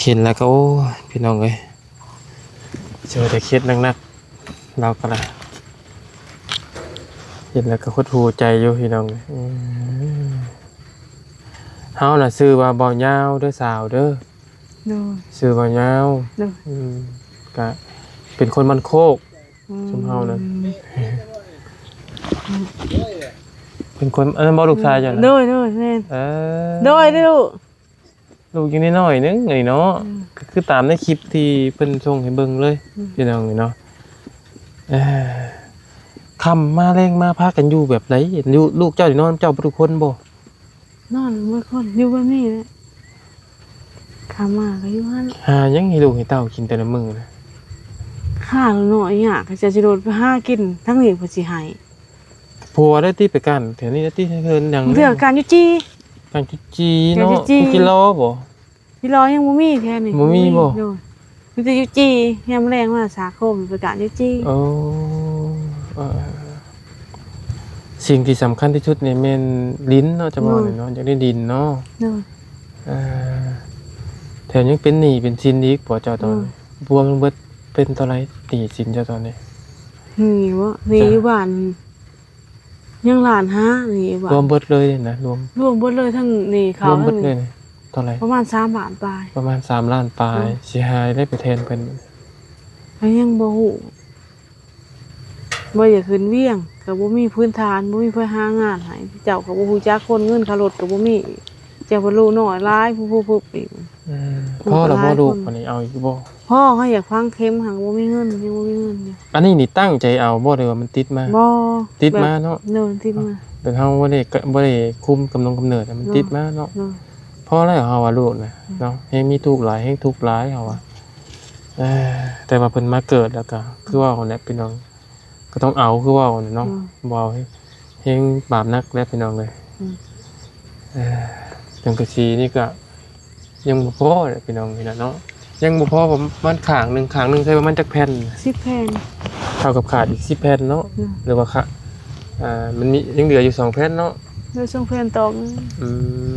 ເຫັນແລ້ວກະ ໂອ້ຍ ພີ່ນ້ອງເອີຍ ເຈີແຕ່ເຂດໜັກໆ ລາວກະລະ ເຫັນແລ້ວກະຫົດຫູ່ໃຈຢູ່ພີ່ນ້ອງເອີຍ ເຮົານະຊື່ວ່າບ່າວຍາວເດີສາວເດີ ໂດຍ ຊື່ບ່າວຍາວ ໂດຍ ອືມ ກະເປັນຄົນບ້ານໂຄກ ອືມ ຊຸມເຮົານະ ເປັນຄົນ ອັນນັ້ນບໍ່ ລູກຊາຍເຈົ້ານະ? ໂດຍ ໂດຍ ແມ່ນ ເອີ ໂດຍ ລູກ ລູກຍັງນ້ອຍໆໜຶ່ງນີ້ເນາະ ອືມ ກະຄືຕາມໃນຄລິບທີ່ເພິ່ນສົ່ງໃຫ້ເບິ່ງເລີຍ ອືມ ພີ່ນ້ອງເອີຍເນາະ ເອີ ຄ່ຳມາແລງມາພາກັນຢູ່ແບບໃດ? ລູກເຈົ້ານີ້ນອນນຳເຈົ້າເບິດທຸກຄົນບໍ່? ນອນເບິດຄົນ ຢູ່ແບບນີ້ແຫຼະ ຄ່ຳມາກະຢູ່ຫັ້ນ ຫາຫຍັງໃຫ້ລູກໃຫ້ເຕົ້າກິນແຕ່ລະມື້ນະ? ຫາໜ້ອຍຍາກ ເຈົ້າຊິໂດດໄປຫາກິນ ທາງນີ້ເພິ່ນຊິໃຫ້ ຜົວໄດ້ຕິ ໄປກ້ານແຖວນີ້ໄດ້ຕິ ເຮືອນຫຍັງ ເທື່ອກ້ານຢູ່ຈີ່ ກ້ານຢູ່ຈີ່ເນາະ ກ້ານຢູ່ຈີ່ ກິໂລບໍ່? ກິໂລຍັງບໍ່ມີແຖວນີ້ ບໍ່ມີບໍ່? ໂດຍ ມີແຕ່ຢູ່ຈີ່ ຍາມແລງມາສາໂຄມໄປກ້ານຢູ່ຈີ່ ໂອ້ ເອີ ສິ່ງທີ່ສຳຄັນທີ່ສຸດນີ້ແມ່ນດິນເນາະ ຈະວ່າແຫຼະເນາະ ໂດຍ ຢາກໄດ້ດິນເນາະ ໂດຍ ເອີ ແຖມຍັງເປັນໜີ້ເປັນສິນອີກບໍ່ເຈົ້າຕອນນີ້? ໂດຍ ລວມທັງເບິດເປັນເທົ່າໃດໜີ້ສິນເຈົ້າຕອນນີ້? ໜີ້ບໍ່? ໜີ້ຢູ່ບ້ານ ຍັງລ້ານຫ້ານີ້ວ່າ ລວມເບິດເລີຍນະ ລວມ ລວມເບິດເລີຍ ທັງໜີ້ເຂົ້າ ລວມເບິດເລີຍນີ້ ເທົ່າໃດ? ປະມານສາມລ້ານປາຍ ປະມານສາມລ້ານປາຍ ໂດຍ ຊິຫາໄດ້ໄປແທນເພິ່ນ ກະຍັງບໍ່ຮູ້ ບໍ່ຢາກຂຶ້ນວຽງ ກະບໍ່ມີພື້ນຖານ ບໍ່ມີໃຜຫາງານໃຫ້ ເຈົ້າກະບໍ່ຮູ້ຈັກຄົນ ເງິນຄ່າລົດກະບໍ່ມີ ເຈົ້າເພິ່ນລູກນ້ອຍຫຼາຍ ຜູ້ຜູ້ຜູ້ອີກ ອືມ ພໍລະບໍ່ລູກ ບາດນີ້ເອົາອີກຢູ່ບໍ່? ພໍ ເຮົາຢາກຝັງເຂັມ ຫາກບໍ່ມີເງິນ ຍັງບໍ່ມີເງິນຢູ່ ອັນນີ້ນີ້ຕັ້ງໃຈເອົາບໍ່ ຫຼືວ່າມັນຕິດມາ? ບໍ່ ຕິດມາເນາະ ແບບ ໂດຍ ຕິດມາ ແບບເຮົາບໍ່ໄດ້ ບໍ່ໄດ້ຄຸມກຳນົງກຳເນີດ ມັນ ໂດຍ ຕິດມາເນາະ ໂດຍ ພໍແລ້ວເຮົາວ່າລູກນະ ໂດຍ ເນາະ ແຮງມີທຸກຫຼາຍ ແຮງທຸກຫຼາຍເຮົາວ່າ ເອີ ແຕ່ວ່າເພິ່ນມາເກີດແລ້ວກະ ຄືເວົ້າຫັ້ນແຫຼະພີ່ນ້ອງ ກະຕ້ອງເອົາ ຄືເວົ້າຫັ້ນແຫຼະເນາະ ໂດຍ ບໍ່ເອົາແຮງບາບໜັກແຫຼະພີ່ນ້ອງເອີຍ ໂດຍ ເອີ ສັງກະສີນີ້ກະ ຍັງບໍ່ພໍເດ້ພີ່ນ້ອງເອີຍເນາະ ຍັງບໍ່ພໍປະມານຂ້າງໜຶ່ງ ຂ້າງໜຶ່ງໃຊ້ປະມານຈັກແຜ່ນ? ສິບແຜ່ນ ເທົ່າກັບຂາດອີກສິບແຜ່ນເນາະ ອືມ ຫຼືວ່າຂະ ອ່າ ມັນມີ ຍັງເຫຼືອຢູ່ສອງແຜ່ນເນາະ ເຫຼືອສອງແຜ່ນຕອກໜຶ່ງ ອື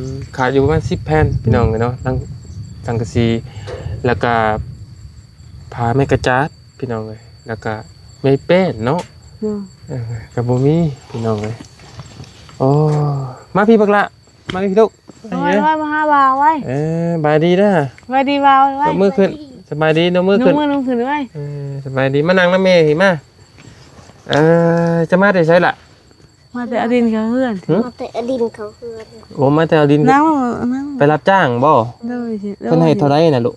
ມ ຂາດຢູ່ປະມານສິບແຜ່ນ ອືມ ພີ່ນ້ອງເອີຍເນາະ ທັງສັງກະສີ ແລ້ວກະຜ້າໄມ້ກະຈາດ ພີ່ນ້ອງເອີຍ ແລ້ວກະໄມ້ແປ້ນເນາະ ອືມ ເອີ ກະບໍ່ມີ ພີ່ນ້ອງເອີຍ ໂອ້ ມາພີ້ບັກຫຼ້າ ມາພີ້ລູກ ມາໄວ້ ມາຫາບ່າວໄວ້ ເອີ ບາຍດີເດີ ສະບາຍດີບ່າວໄວ້ ຍົກມືຂຶ້ນ ສະບາຍດີ ຍົກມືຂຶ້ນ ຍົກມືຂຶ້ນໄວ້ ເອີ ສະບາຍດີ ມານັ່ງນຳແມ່ພີ້ມາ ເອີ ຈະມາແຕ່ໃສລະ? ມາແຕ່ເອົາດິນເຂົ້າເຮືອນ ຫື? ມາແຕ່ເອົາດິນເຂົ້າເຮືອນ ໂອ້ ມາແຕ່ເອົາດິນ ນັ່ງ ນັ່ງ ໄປຮັບຈ້າງບໍ່? ໂດຍ ເພິ່ນໃຫ້ເທົ່າໃດນະລູກ?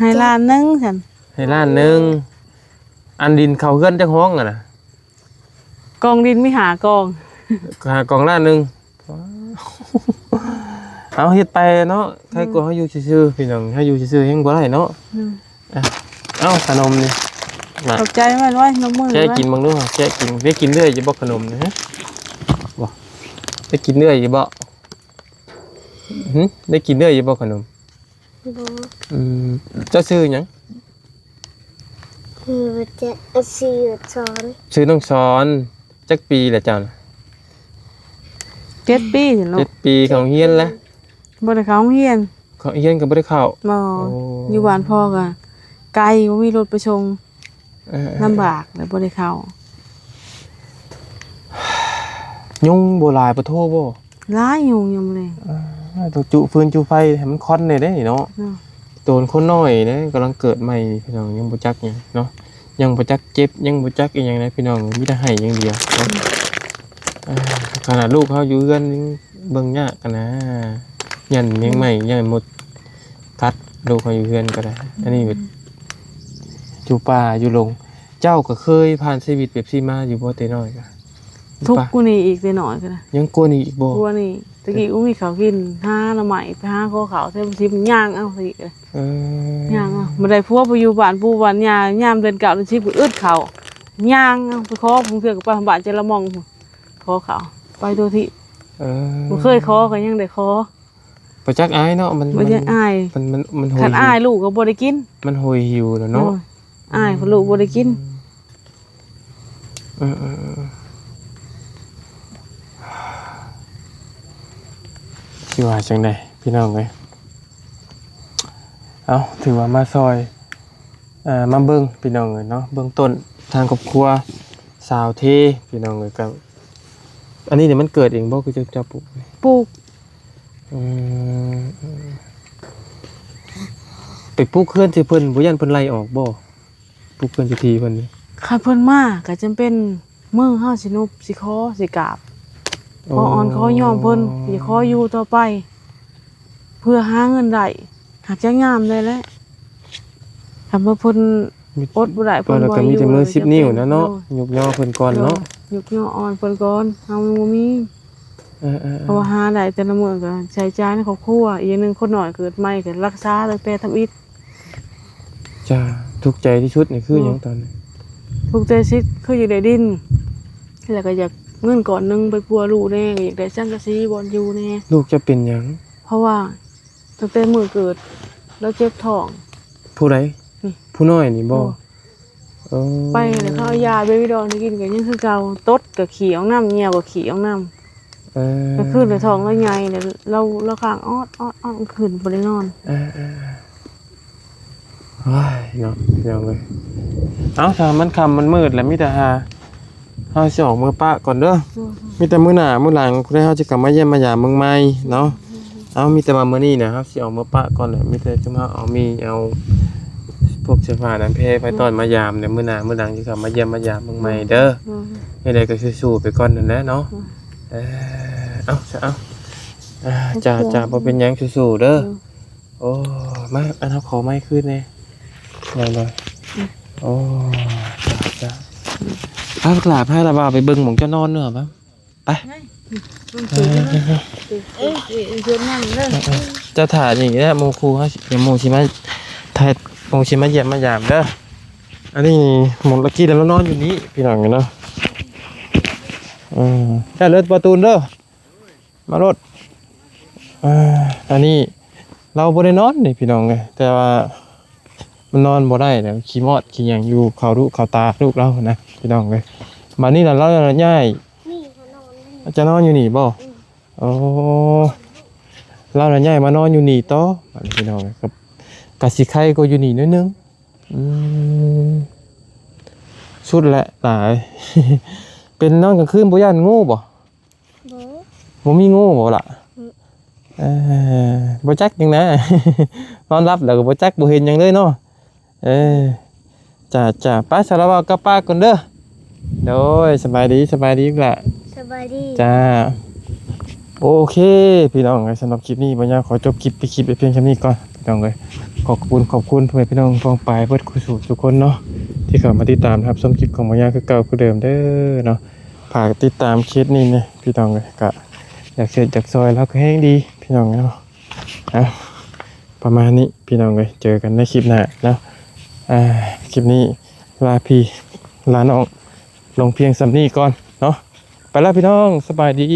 ໃຫ້ລ້ານໜຶ່ງຊັ້ນ ໃຫ້ລ້ານໜຶ່ງ ອັນດິນເຂົ້າເຮືອນຈັກຫ້ອງຫັ້ນນະ? ກອງດິນມີຫ້າກອງ ຫ້າກອງລ້ານໜຶ່ງ ເອົາເຮັດໄປເນາະ ອືມ ໃຄກວ່າເຮົາຢູ່ຊື່ໆ ພີ່ນ້ອງ ເຮົາຢູ່ຊື່ໆ ແຮງບໍ່ໄດ້ເນາະ ອືມ ອ່ະ ເອົາຂະໜົມນີ້ ນະ ຂອບໃຈໄວ້ ນວດມື ແກະກິນເບິ່ງດູ ແກະກິນ ໄດ້ກິນເລື້ອຍຢູ່ບໍ່ຂະໜົມນີ້ ຮະ ບໍ່ ໄດ້ກິນເລື້ອຍຢູ່ບໍ່? ຫຶ ໄດ້ກິນເລື້ອຍຢູ່ບໍ່ຂະໜົມ? ບໍ່ ອືມ ເຈົ້າຊື່ຫຍັງ? ຊື່ ຊື່ນ້ອງສອນ ຊື່ນ້ອງສອນ ຈັກປີລະເຈົ້ານະ? ເຈັດປີເນາະ ເຈັດປີ ເຂົ້າໂຮງຮຽນລະ? ບໍ່ໄດ້ເຂົ້າໂຮງຮຽນ ເຂົ້າໂຮງຮຽນກໍບໍ່ໄດ້ເຂົ້າ ບໍ່ ໂອ້ ຢູ່ບ້ານພໍ່ກໍໄກ ບໍ່ມີລົດໄປສົ່ງ ເອີໆໆ ລຳບາກ ແລ້ວບໍ່ໄດ້ເຂົ້າ ຍຸງບໍ່ຫຼາຍປະໂທບໍ່? ຫຼາຍ ຍຸງຍັງບໍ່ແລ້ງ ເອີ ຕ້ອງຈຸຟືນຈຸໄຟໃຫ້ມັນຄວັນແດ່ເດ້ເນາະ ເນາະ ໂຕນຄົນນ້ອຍເດ້ ກຳລັງເກີດໃໝ່ນີ້ ພີ່ນ້ອງ ຍັງບໍ່ຈັກຫຍັງເນາະ ຍັງບໍ່ຈັກເຈັບ ຍັງບໍ່ຈັກອີ່ຫຍັງນະ ພີ່ນ້ອງ ມີແຕ່ໄຫ້ຢ່າງດຽວເນາະ ອືມ ເອີ ຂະໜາດລູກເຮົາຢູ່ເຮືອນຍັງເບິ່ງຍາກຫັ້ນນະ ຢ້ານແມງໄມ້ ຢ້ານມົດກັດ ລູກເຮົາຢູ່ເຮືອນກໍໄດ້ ອັນນີ້ແບບ ອືມ ຢູ່ປ່າຢູ່ດົງ ເຈົ້າກໍເຄີຍຜ່ານຊີວິດແບບຊີ້ມາຢູ່ບໍ່ແຕ່ນ້ອຍກະ? ທຸກກວ່ານີ້ອີກແຕ່ນ້ອຍກໍໄດ້ ຍັງກວ່ານີ້ອີກບໍ່? ກວ່ານີ້ ຕະກີ້ບໍ່ມີເຂົ້າກິນ ຫາໜໍ່ໄມ້ ໄປຫາຂໍເຂົ້າແຖວຊິ ຍ່າງເອົາຕະກີ້ ເອີ ຍ່າງເອົາ ບໍ່ໄດ້ຜົວໄປຢູ່ບ້ານປູ່ບ້ານຍ່າ ຍາມເດືອນເກົ້າເດືອນສິບກໍອຶດເຂົ້າ ຍ່າງເອົາ ໄປຂໍ ບາງເທື່ອກໍໄປບ້ານເຈລະມອງພຸ້ນ ຂໍເຂົ້າ ໄປທົ່ວທີບ ເອີ ບໍ່ເຄີຍຂໍກໍຍັງໄດ້ຂໍ ບໍ່ຈັກອາຍເນາະ ມັນ ບໍ່ຈັກອາຍ ມັນ ມັນ ມັນໂຫຍຫິວ ຄັນອາຍລູກກໍບໍ່ໄດ້ກິນ ມັນໂຫຍຫິວແລ້ວເນາະ ໂດຍ ອາຍເພາະລູກບໍ່ໄດ້ກິນ ເອີໆ ຊິວ່າຈັ່ງໃດພີ່ນ້ອງເອີຍ ເອົ້າ ຖືວ່າມາຊ່ອຍ ເອີ ມາເບິ່ງພີ່ນ້ອງເອີຍເນາະ ເບື້ອງຕົ້ນທາງຄອບຄົວ ສາວເທ ພີ່ນ້ອງເອີຍ ກໍ ອັນນີ້ນີ້ມັນເກີດເອງບໍ່ ຄືເຈົ້າ ເຈົ້າປູກ? ປູກ ອືມ ໄປປູກເຮືອນໃຫ້ເພິ່ນ ບໍ່ຢ້ານເພິ່ນໄລ່ອອກບໍ່? ປູກເຮືອນໃຫ້ທີ່ເພິ່ນນີ້ ຄັນເພິ່ນມາກໍຈຳເປັນ ມືເຮົາຊິນົບ ຊິຂໍ ຊິກາບ ຂໍອ່ອນ ອໍ ຂໍຍອມເພິ່ນ ຊິຂໍຢູ່ຕໍ່ໄປ ເພື່ອຫາເງິນໄດ້ ຫາກຈະຍາມໄດ້ແຫຼະ ຄັນວ່າເພິ່ນ ມີ ອົດບໍ່ໄດ້ ເພິ່ນບໍ່ໃຫ້ຢູ່ ກໍມີແຕ່ມືສິບນິ້ວນະເນາະ ໂດຍ ຍົກຍໍເພິ່ນກ່ອນເນາະ ໂດຍ ຍົກຍໍອ່ອນເພິ່ນກ່ອນ ເຮົາຍັງບໍ່ມີ ເອີໆໆ ເພາະວ່າຫາໄດ້ແຕ່ລະມື້ກໍໃຊ້ຈ່າຍໃນຄອບຄົວ ອີກຢ່າງໜຶ່ງຄົນນ້ອຍເກີດໃໝ່ກໍຮັກສາແຕ່ແປທຳອິດ ຈ້າ ທຸກໃຈທີ່ສຸດນີ້ຄືຫຍັງ ອືມ ຕອນນີ້? ທຸກໃຈທີ່ສຸດຄືຢາກໄດ້ດິນ ແລ້ວກໍຢາກເງິນກ້ອນໜຶ່ງໄປປົວລູກແດ່ ກໍຢາກໄດ້ສັງກະສີບ່ອນຢູ່ແດ່ ລູກຈະເປັນຫຍັງ? ເພາະວ່າ ຕັ້ງແຕ່ມື້ເກີດ ລາວເຈັບທ້ອງ ຜູ້ໃດ? ນີ້ ຜູ້ນ້ອຍນີ້ບໍ່? ໂດຍ ເອີ ໄປແລ້ວເຂົາເອົາຢາເບບີດອນໃຫ້ກິນກໍຍັງຄືເກົ່າ ຕົດກໍຂີ້ອອກນ້ຳ ຍ່ຽວກໍຂີ້ອອກນ້ຳ ເອີ ກາງຄືນແລ້ວທ້ອງລາວໃຫຍ່ແລ້ວ ລາວ ລາວຄ້າງອອດໆໆ ກາງຄືນບໍ່ໄດ້ນອນ ເອີໆໆ ໂອ້ຍເນາະ ພີ່ນ້ອງເອີຍ ເອົ້າ ຖ້າມັນຄ່ຳມັນມືດແລ້ວ ມີແຕ່ຫາ ເຮົາຊິອອກເມືອປະກ່ອນເດີ ໂດຍ ມີແຕ່ມື້ໜ້າມື້ຫຼັງພຸ້ນເຮົາຊິກັບມາຢ້ຽມມາຢາມເບິ່ງໃໝ່ເນາະ ໂດຍ ເອົ້າ ມີແຕ່ວ່າມື້ນີ້ນະ ເຮົາຊິອອກເມືອປະກ່ອນແຫຼະ ມີແຕ່ຈຸມເຮົາເອົາມີ ເອົາພວກເສື້ອຜ້າໜັງແພໄປຕ້ອນມາຢາມແຫຼະ ມື້ໜ້າມື້ຫຼັງຊິກັບມາຢ້ຽມມາຢາມເບິ່ງໃໝ່ເດີ ໂດຍ ຈັ່ງໃດກໍສູ້ໆໄປກ່ອນຫັ້ນແຫຼະເນາະ ໂດຍ ເອີ ເອົ້າ ເອົາ ເອີ ຈ້າ ໂດຍ ຈ້າ ບໍ່ເປັນຫຍັງ ສູ້ໆເດີ ໂດຍ ໂອ້ ມາ ອັນ ເຮົາຂໍໄມ້ຄືນແດ່ ໄດ້ ໄດ້ ອືມ ໂອ້ ຈ້າ ຈ້າ ອືມ ພາບັກຫຼ້າ ພາລາວາວໄປເບິ່ງໝ່ອງເຈົ້ານອນເນາະ ໄປ ໄປ ເບິ່ງ ເອີ ເອີ ເອີ ເອີ ເອີ ເຈົ້າຖ້ານີ້ແຫຼະ ໝູ່ຄູ່ເຮົາ ດຽວໝູ່ຊິມາ ຖ່າຍ ໝູ່ຊິມາຢ້ຽມມາຢາມເດີ ອັນນີ້ໝູ່ລະກີ້ລາວນອນຢູ່ນີ້ ພີ່ນ້ອງເນາະ ເອີ ໄດ້ເລີຍ ປະຕູນເດີ ມາໂລດ ເອີ ອັນນີ້ ລາວບໍ່ໄດ້ນອນນີ້ພີ່ນ້ອງເອີຍ ແຕ່ວ່າມັນນອນບໍ່ໄດ້ແລ້ວ ຂີ້ມອດຂີ້ຫຍັງຢູ່ເຂົ້າລູກເຂົ້າຕາລູກລາວນະພີ່ນ້ອງເອີຍ. ບາດນີ້ລະລາວນະຍ້າຍ ນີ້ຫານອນຢູ່ນີ້ ຈະນອນຢູ່ນີ້ບໍ່? ອືມ ໂອ້ ລາວນະຍ້າຍມານອນຢູ່ນີ້ຕໍ່ ບາດນີ້ພີ່ນ້ອງເອີຍ ກໍ ກໍຊິໄຄກວ່າຢູ່ນີ້ໜ້ອຍໜຶ່ງ. ອືມ ສຸດແຫຼະຫຼາຍ. ເປັນນອນກາງຄືນບໍ່ຢ້ານງູບໍ່? ບໍ່ ບໍ່ມີງູບໍ່ລະ? ອືມ ເອີ ບໍ່ຈັກຫຍັງນະ ນອນຫຼັບແລ້ວກໍບໍ່ຈັກບໍ່ເຫັນຫຍັງເລີຍເນາະ. ເອີ ຈ້າໆ ໄປ ສາລະເວົ້າກັບປ້າກ່ອນເດີ. ໂດຍ ສະບາຍດີ ສະບາຍດີລະ ສະບາຍດີ ຈ້າ. ໂອເຄພີ່ນ້ອງເອີຍ ສຳລັບຄລິບນີ້ ບ່າວຍາວຂໍຈົບຄລິບ ປິດຄລິບໄວ້ພຽງສ່ຳນີ້ກ່ອນພີ່ນ້ອງເອີຍ. ຂອບຄຸນ ຂອບຄຸນພໍ່ແມ່ພີ່ນ້ອງປ້ອງປາຍເບິດຄູ່ສູ່ທຸກຄົນເນາະ ທີ່ເຂົ້າມາຕິດຕາມຮັບຊົມຄລິບຂອງບ່າວຍາວຄືເກົ່າຄືເດີມເດີເນາະ. ຝາກຕິດຕາມເຄສນີ້ແດ່ພີ່ນ້ອງເອີຍ ກະຢາກເຮັດຢາກຊ່ອຍລາວກໍແຮງດີພີ່ນ້ອງເນາະ. ເອົາ ປະມານນີ້ພີ່ນ້ອງເອີຍ ເຈີກັນໃນຄລິບໜ້າເນາະ. ອ່າ ຄລິບນີ້ລາພີ່ລານ້ອງລົງພຽງສ່ຳນີ້ກ່ອນເນາະ. ໄປລະພີ່ນ້ອງ ສະບາຍດີ.